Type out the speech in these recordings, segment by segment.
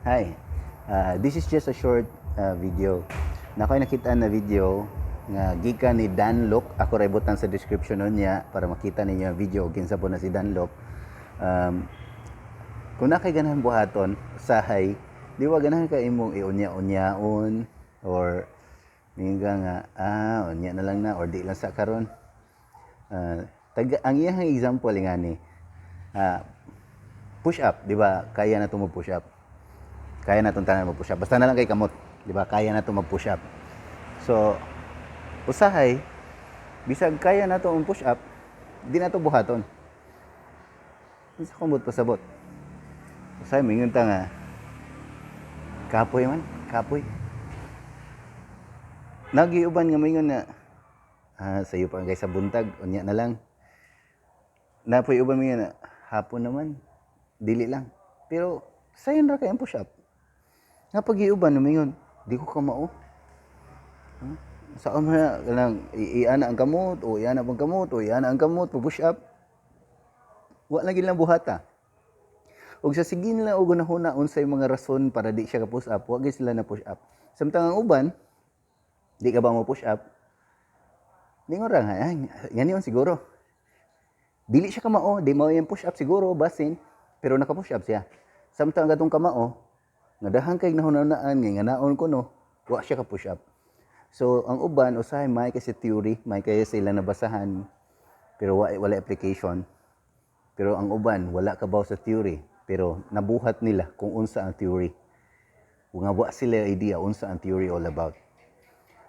Hi. This is just a short video. Na ako'y nakita na video nga gikan ni Dan Lok. Ako ra ibutang sa description niya para makita ninyo ang video kinsa po na si Dan Lok. Kung naa kay ganahan buhaton, usahay, di ba ganahan ka imong iunya-unyaon or mingon ka nga, "Ah, unya na lang na," or "Di lang sa karon." Taga, ang iyang example nga ni, push up, di ba? Kaya na to mo push up. Kaya na tong tanan mo push up. Basta na lang kay kamot, di ba? Kaya na to mag-push up. So, usahay, bisag kaya na to ang push up, di na to buhaton. Unsa kumot pasabot? Usahay mingon ta nga, "Kapoy man, kapoy." Nagiuban nga mingon na, "Ah, sayo pa kay sa buntag, unya na lang." Napoy uban mingon na, "Hapon naman, dili lang." Pero sayon ra kay ang push up. Nga pag iuban mingon, "Di ko kamao." Huh? Saan mo na kanang iana ang kamot o iana pang kamot o iana ang kamot push up. Wa lagi lang buhata. Og sa sige nila og hunahuna unsay mga rason para di siya ka push up, wa gyud sila na push up. Samtang ang uban, di ka ba mo push up? Ningon ra nga, "Ay, ganion siguro." Dili siya kamao, di mao yung push up siguro, basin, pero naka push up siya. Samtang ang katong kamao, nga daghan kay nahunahunaan nga nganaon ko no, wa siya ka push up. So ang uban usahay may kasi theory, may kay sila nabasahan pero wa wala application. Pero ang uban wala kabaw sa theory pero nabuhat nila kung unsa ang theory. Nga wa sila idea unsa ang theory all about.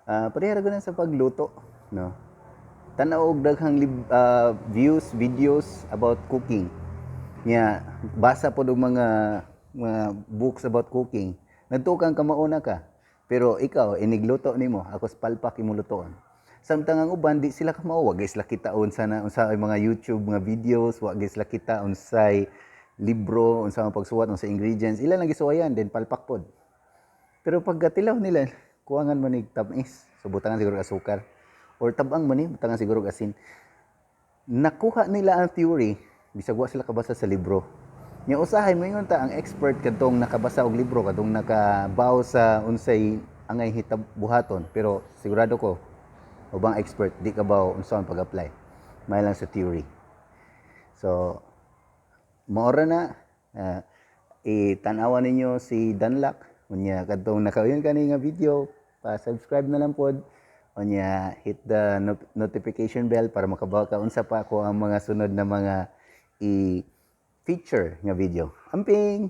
Pareha ra sa pagluto, no? Tan-aw og daghang views, videos about cooking. Nya basa pod og mga books about cooking. Nagtuo kang kamauna ka. Pero ikaw inigluto nimo, ako sa palpak imong lutoon. Samtang ang uban di sila kamao, wa sila kita unsa na unsa ay mga YouTube mga videos, wa sila kita unsay libro, unsa ang pagsuwat, unsa ingredients, ila lang gisuwayan then palpak pod. Pero pagkatilaw nila, kuwangan man ni tamis. So butangan siguro og asukar or tabang man ni, butangan siguro og asin. Nakuha nila ang theory bisag wa sila kabasa sa libro. Nya usahay moingon ta ang expert kadtong nakabasa og libro, kadtong nakabaw sa unsay angay hitab buhaton, pero sigurado ko ubang expert di kabaw unsa ang pag-apply. May lang sa theory. So mao ra na, itan-awa ninyo si Danlak. Unya kadtong nakauyon kani nga video, pa-subscribe na lang pod. Unya hit the notification bell para makabaw ka unsa pa ako ang mga sunod na mga i feature nga video. Amping!